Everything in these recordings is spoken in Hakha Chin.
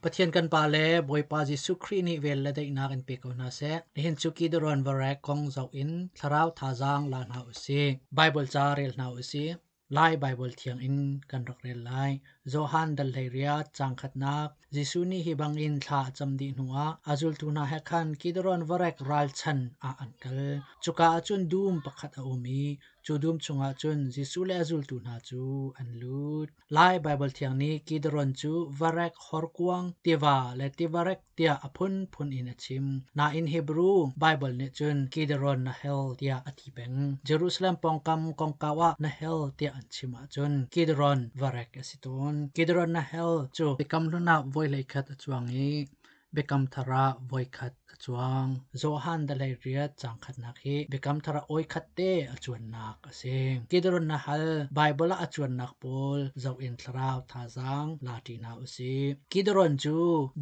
Pathian kan Pa le Bawipa Jesuh Khrih nih vel le daihnak in pe ko hna seh. Nihin cu Kidron varek kong zoh in thlarau thazaang la hna usih. Bible ca rel hna usih. Lai Bible thiang in kan rak rel lai. Johan dal 18 caang khatnak Jesuh nih hi bangin thla a cam dih hnuah a zultu hna he khan Kidron varek ralchan ah an kal. Cuka ah cun dum pakhat a um i cu dum chungah cun Jesuh le a zultu hna cu an lut. Lai Baibal Thiang nih Kidron cu varek, horkuang, tiva le tivarek tiah a phunphun in a chim. Nain Hebru Baibal nih cun Kidron Nahel tiah a ti peng. Jerusalem pawngkam kongkau ah Nahel tiah an chim ahcun Kidron varek a si tawn. Kidron Nahel cu Biakam Hlun ah voi hleikhat a cuang i Biakam Thar ah voikhat a cuang. Johan dalei riat caang khatnak hi Biakam Thar ah awikhat te a cuannak a si. Kidron na hal Baibal ah a cuannak pawl zoh in thlarau thazaang la ṭi hna usih. Kidron cu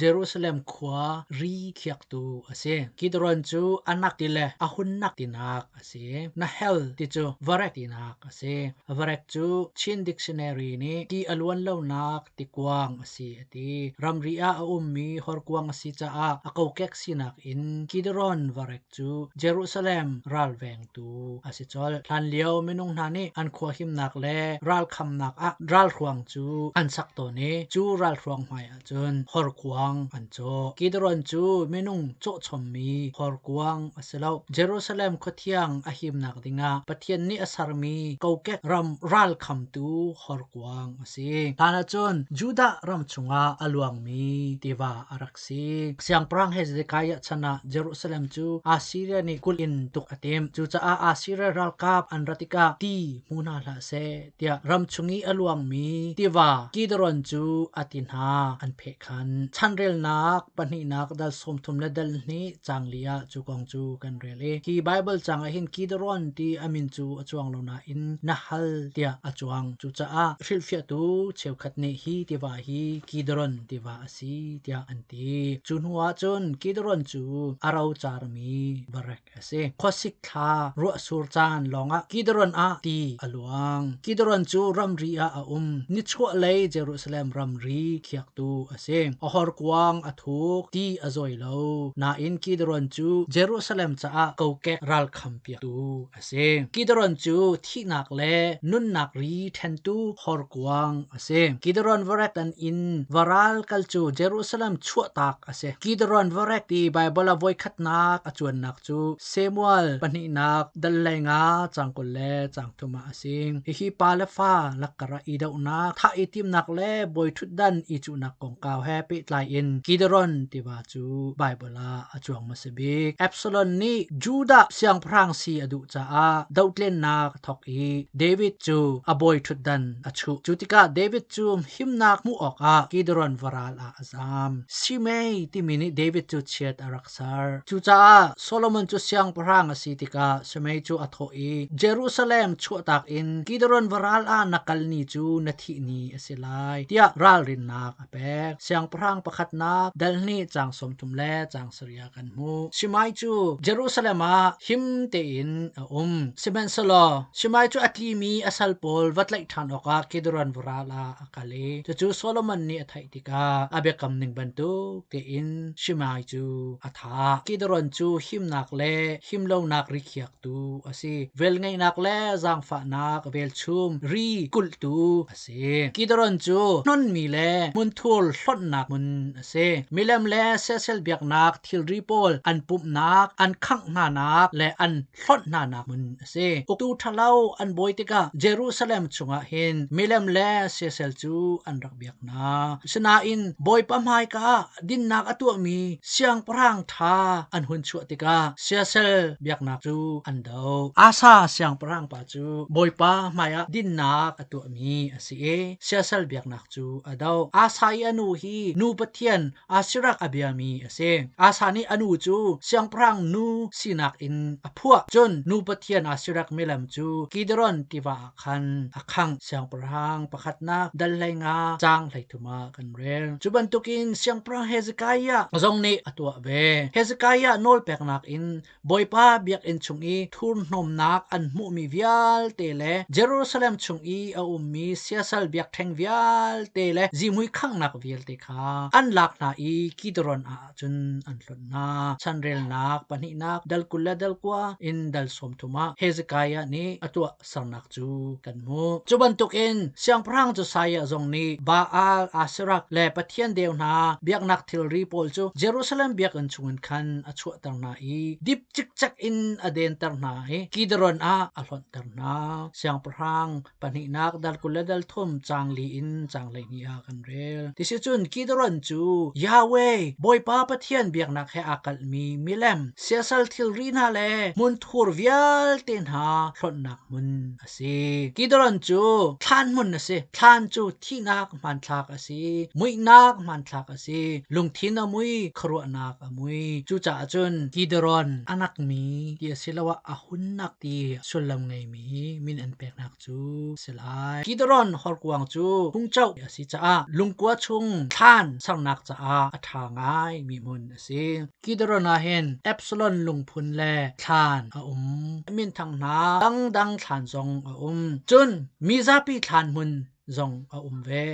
Jerusalem khua ri khiaktu a si. Kidron cu a nak ti le a hunnak tinak a si. Na hel ti cu varek tinak a si. Varek cu Chin Dictionary nih ti a luan lonak tikuang a si a ti. Ramri ah a ummi horkuang a si caah a kokek sinak in Kidron varek cu Jerusalem ralvengtu a si colh. Hlanlio minung hna nih an khua himnak le ralkhamnak ah ralhruang cu an sak tawn i cu ralhruang hmai ah cun horkuang an cawh. Kidron cu minung cawhchommi horkuang a si lo. Jerusalem khuathiang a himnak dingah Pathian nih a sermi kokek ram ralkhamtu horkuang a si. Hlan ahcun Judah ram chungah a luangmi tiva a rak si. Siangpahrang Hezekiah chan ah Jerusalem cu Assiria nih kulh in tuk a timh. Cucaah Assiria ralkap an rat tikah ti hmu hna hlah seh tiah ram chung i a luangmi tiva Kidron cu a ti hna an pheh khan. Chanrelnak pahnihnak dal 30 le dal hnih caang li ah cu kong cu kan rel i hi Baibal caang ah hin Kidron ti a min cu a cuang lo nain Nahal tiah a cuang. Cucaah hrilhfiahtu cheukhat nih hi tiva hi Kidron tiva a si tiah an ti. Cu hnu ah cun Kidron cu a rocarmi varek a si. Khuasik thla ruahsur caan lawngah Kidron ah ti a luang. Kidron cu ramri ah a um. Nichuahlei Jerusalem ramri khiaktu a si. A horkuang a thuk, ti a zawi lo. Nain Kidron cu Jerusalem caah kokek ralkhampiaktu a si. Kidron cu thihnak le nunnak ri ṭhentu horkuang a si. Kidron varek tan in varal kal cu Jerusalem chuahtak a si. Kidron varek ti Baibal a voikhatnak a cuannak cu Samuel pahnihnak dal le nga cang 20 le cang thum ah a si. Hihi pa le fa lakkar ah i dohnak, thah i timnak le bawi ṭhutdan i cuhnak kongkau he pehtlai in Kidron tiva cu Baibal ah a cuang hmasa bik. Absalom nih Judah siangpahrang si a duh caah dohtlennak a thawk i David cu a bawi ṭhutdan a chuh. Cu tikah David cu himnak hmuh awkah Kidron varal ah a zam. Shimei timi nih David cu chiat a rak ser. Cucaah Solomon cu siangpahrang a si tikah Shimei cu a thawh i Jerusalem chuahtak in Kidron varal ah na kal ni cu na thih ni a si lai tiah ralrinnak a pek. Siangpahrang pakhatnak dal hnih caang 30 le caang sarih ah kan hmuh. Shimei cu Jerusalem ah him tein a um. Sihmanhsehlaw Shimei cu a tlimi a sal pawl va tlaih ṭhan awkah Kidron varal ah a kal i cucu Solomon nih a theih tikah a biakam ning bantuk tein Shimei cu a thah. Kidron cu himnak le himlonak rikhiaktu a si. Velngeihnak le zaangfahnak velchum ri kulhtu a si. Kidron cu hnonmi le hmunthur hlonhnak hmun a si. Milem le siasel biaknak thilri pawl an pumhnak, an khangh hnanak le an hlonh hnanak hmun a si. Uktu ṭhalo an bawi tikah Jerusalem chungah hin milem le siasel cu an rak biak hna. Asinain Bawipa hmaika ah dinnak a tuahmi siangpahrang ṭha an hun chuah tikah siasel biaknak cu an doh. Asa siangpahrang pa cu Bawipa hmaiah dinnak a tuahmi a si i siasal biaknak cu a doh. Asa i a nu hi nu pathian Asherah a biami a si. Asa nih a nu cu siangpahrang nu sinak in a phuah. Cun nu pathian Asherah milem cu Kidron tiva ah khan a khangh. Siangpahrang pakhatnak dal 15 caang 33 ah kan rel. Cu bantukin siangpahrang Hezekiah zong nih a tuah ve. ve. Hezekiah nawlpeknak in Bawipa biakinn chung i thurhnawmnak an hmuhmi vialte le Jerusalem chung i a ummi siasal biakṭheng vialte le zihmui khanghnak vialte kha an lak hna i Kidron ah cun an hlonh hna. Chanrelnak pahnihnak dal 20 le dal kua in dal 30 ah Hezekiah nih a tuah sernak cu kan hmuh. Cu bantukin siangpahrang Josiah zong nih Baal, Asherah le pathian deu hna biaknak thilri pawl cu Jerusalem biakinn chungin khan a chuahter hna i dip cikcek in a denter hna i Kidron ah a hlonhter hna. Siangpahrang pahnihnak dal 20 le dal thum caang li in caang 12 ah kan rel. Tisicun Kidron cu Yahweh Bawipa Pathian biaknak he aa kalhmi milem siasal thilri hna le hmunthur vialte hna hlonhnak hmun a si. Kidron cu thlan hmun a si. Thlan cu thihnak hmanthlak a si. Muihnak hmanthlak a si. Lungthin a mui, khuaruahnak a mui. Cucaah cun Kidron a nakmi ti asiloah a hunnak ti sullam ngeimi min an peknak cu si lai. Kidron horkuang cu hungcho a si caah lungkua chung thlan sernak caah a ṭha ngaimi hmun a si. Kidron ah hin Epsilon lungphun le thlan a um. Minthang hna dangdang thlan zong a um. Cun mizapi thlan hmun zong a um ve.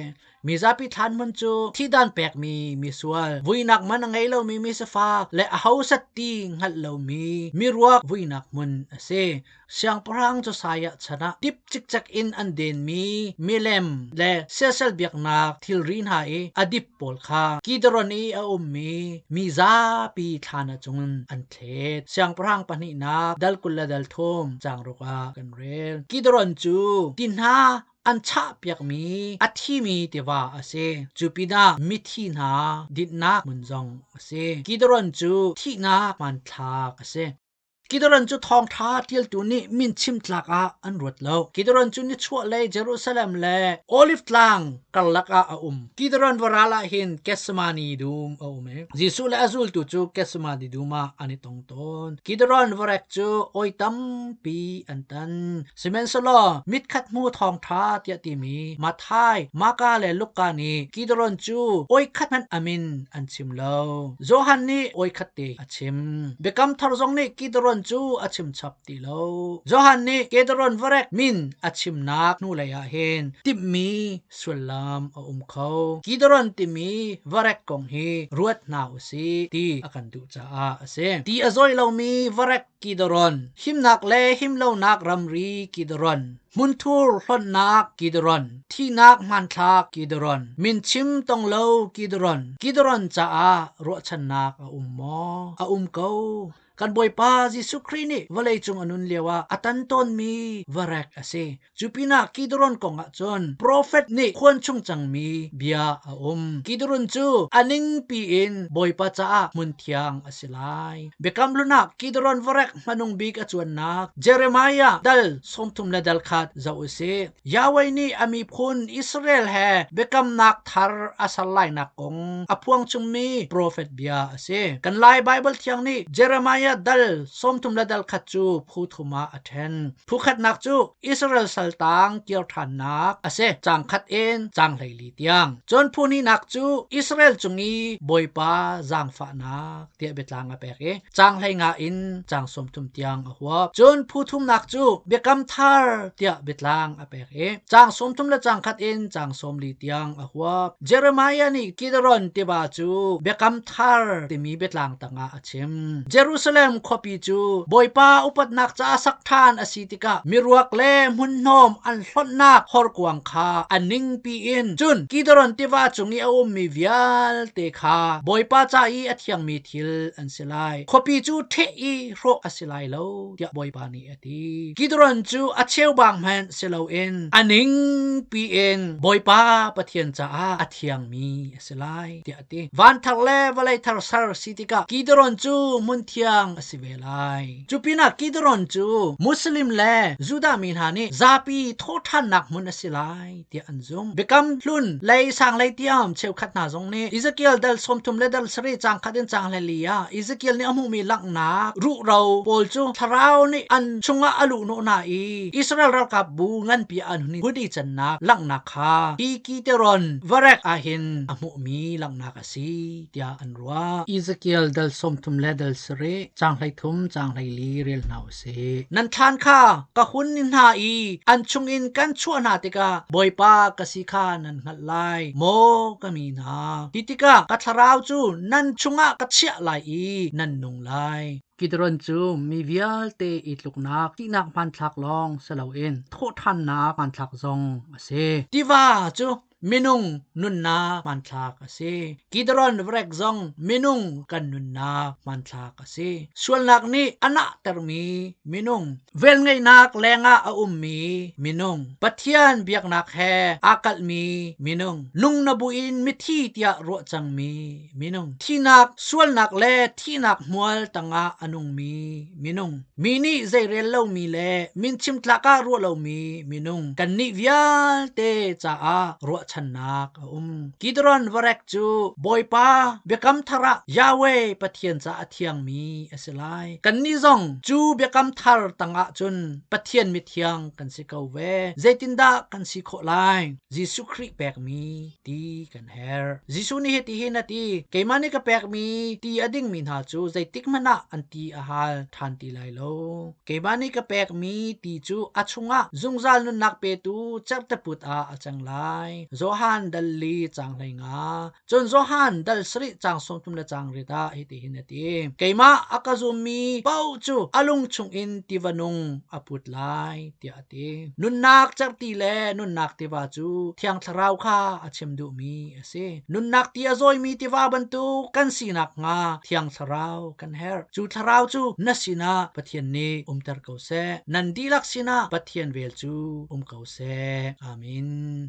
Mizapi thlan hmun cu thihdan pekmi misual, vuinak man a ngei lomi misifak le ahosat ti hngalh lomi miruak vuinak hmun a si. Siangpahrang Josiah chan ah dip cikcek in an denmi milem le siasal biaknak thilri hna i a dip pawl kha Kidron i a ummi mi zapi thlan ah cun an thlet. Siangpahrang pahnihnak dal 20 le dal thum caang ruk ah kan rel. Kidron cu ti hna an chahpiakmi a thimi tiva a si. Cu pinah mithi hna dinhnak hmun zong a si. Kidron cu thihnak hmanthlak a si. Kidron cu thawngṭha ṭialtu nih min chim tlak ah an ruat lo. Kidron cu nichuahlei Jerusalem le Oliv Tlang karlak ah a um. Kidron varal ah hin Gethsemane dum a um i Jesuh le a zultu cu Gethsemane dum ah an i tong tawn. Kidron varek cu oi tampi an tan. Sihmanhsehlaw mitkhat hmu thawngṭha tiah timi Matthai, Marka le Luka nih Kidron cu oi khat hmanh a min an chim lo. Johan nih oi khat te a chim. Biakam Thar zong nih Kidron cu a chim chap ti lo. Johan nih Kidron varek min a chimnak hnulei ah hin timhmi sullam a um kho. Kidron timi varek kong hi ruat hna u sih ti a kan duh caah a si. Ti a zawi lomi varek Kidron, himnak le himlonak ramri Kidron, hmunthur hlonhnak Kidron, thihnak hmanthlak Kidron, min chim tong lo Kidron, Kidron caah ruahchannak a um maw? A um ko. Kan Bawipa Jesuh Khrih nih vawleicung a nun lioah a tan tawnmi varek a si. Cu pinah Kidron kong ah cun profet nih khuan chung cangmi bia a um. Kidron cu a ningpi in Bawipa caah hmunthiang a si lai. Biakam Hlun ah Kidron vorek hmanung bik a cuannak Jeremiah dal 30 le dal khat zoh u sih. Yahweh nih a miphun Israel he biakamnak thar a ser lainak kong a phuang chungmi profet bia a si. Kan Lai Baibal Thiang nih Jeremiah dal 30 le dal khat cu phu thum ah a ṭhen. Phukhatnak cu Israel saltang kir ṭhannak a si, caang khat in caang 14 tiang. Cun phu hnihnak cu Israel cung i Bawipa zaangfahnak tiah biatlang a pek i caang 15 in caang 30 tiang a huap. Cun phu thumnak cu Biakam Thar tiah biatlang a pek i caang 30 le caang khat in caang 40 tiang a huap. Jeremiah nih Kidron tiva cu Biakam Thar timi biatlang tangah a chim. Jerusalem khuapi cu Bawipa upatnak caah sak ṭhan a si tikah miruak le hmunhnawm an hlonhnak horkuang kha a ningpi in cun Kidron tiva cung i a ummi vialte kha Bawipa ca i a thiangmi thil an si lai. Khuapi cu ṭheh i hrawh a si lai lo tiah Bawipa nih a ti. Kidron cu a cheubang hmanh si loin a ningpi in Bawipa Pathian caah a thiangmi a si lai tiah a ti. Van thar le vawlei thar ser si tikah Kidron cu hmun thiang. thiang a si ve lai. Cu pinah Kidron cu Muslim le Judah mi hna nih zapi thawhṭhannak hmun a si lai tiah an zumh. Biakam hlun lei sanglei tiang cheukhat hna zong nih Ezekiel dal 30 le dal sarih caang khat in caang 14 ah Ezekiel nih a hmuhmi langhnak ruhro pawl cu thlarau nih an chungah a luhhnawh hna i Israel ralkapbu nganpi an hun i cannak langhnak kha hi Kidron varek ah hin a hmuhmi langhnak a si tiah an ruah. Ezekiel dal 30 le dal sarih caang 13 caang 14 rel hna u sih. Nan thlan kha ka hun ni hna i an chungin kan chuah hna tikah Bawipa ka si kha nan hngalh lai, maw ka mi hna. Hi tikah ka thlarau cu nan chungah ka chiah lai i nan nung lai. Kidron cu mi vialte i tluknak thihnak hmanthlak lawng si loin thawhṭhannak hmanthlak zong a si. Tiva cu minung nunnak hmanthlak a si. Kidron vrek zong minung kan nunnak hmanthlak a si. Sualnak nih a nahtermi minung, velngeihnak lengah a ummi minung, Pathian biaknak he aa kalhmi minung, nung na buin mithi tiah ruah cangmi minung, thihnak, sualnak le thihnak hmual tangah a nungmi minung, mi nih zeirel lomi le min chim tlak ah ruah lomi minung, kannih vialte caah ruahchannak a um. Kidron varek cu Bawipa biakam thar ah Yahweh Pathian caah a thiangmi a si lai. Kannih zong cu biakam thar tangah cun Pathian mithiang kan si ko ve. Zeitindah kan si khawh lai? Jesuh Khrih pekmi ti kan herh. Jesuh nih hitihin a ti, Keimah nih ka pekmi ti a dingmi hna cu zeitik hmanh ah an ti a hal ṭhan ti lai lo. Keimah nih ka pekmi ti cu a chungah zungzal nunnak petu cerhteput ah a cang lai. Johan dal li caang 15. Cun Johan dal sarih caang 30 le caang riat ah hitihin a ti, Keimah a ka zummi paoh cu a lung chungin tiva nung a put lai, tiah a ti. Nunnak cerhti le nunnak tiva cu Thiang Thlarau kha a chim duhmi a si. Nunnak ti a zawimi tiva bantuk kan si nakhnga Thiang Thlarau kan herh. Cu Thlarau cu na sinah Pathian nih umter ko seh. Nan dihlak sinah Pathian vel cu um ko seh. Amen.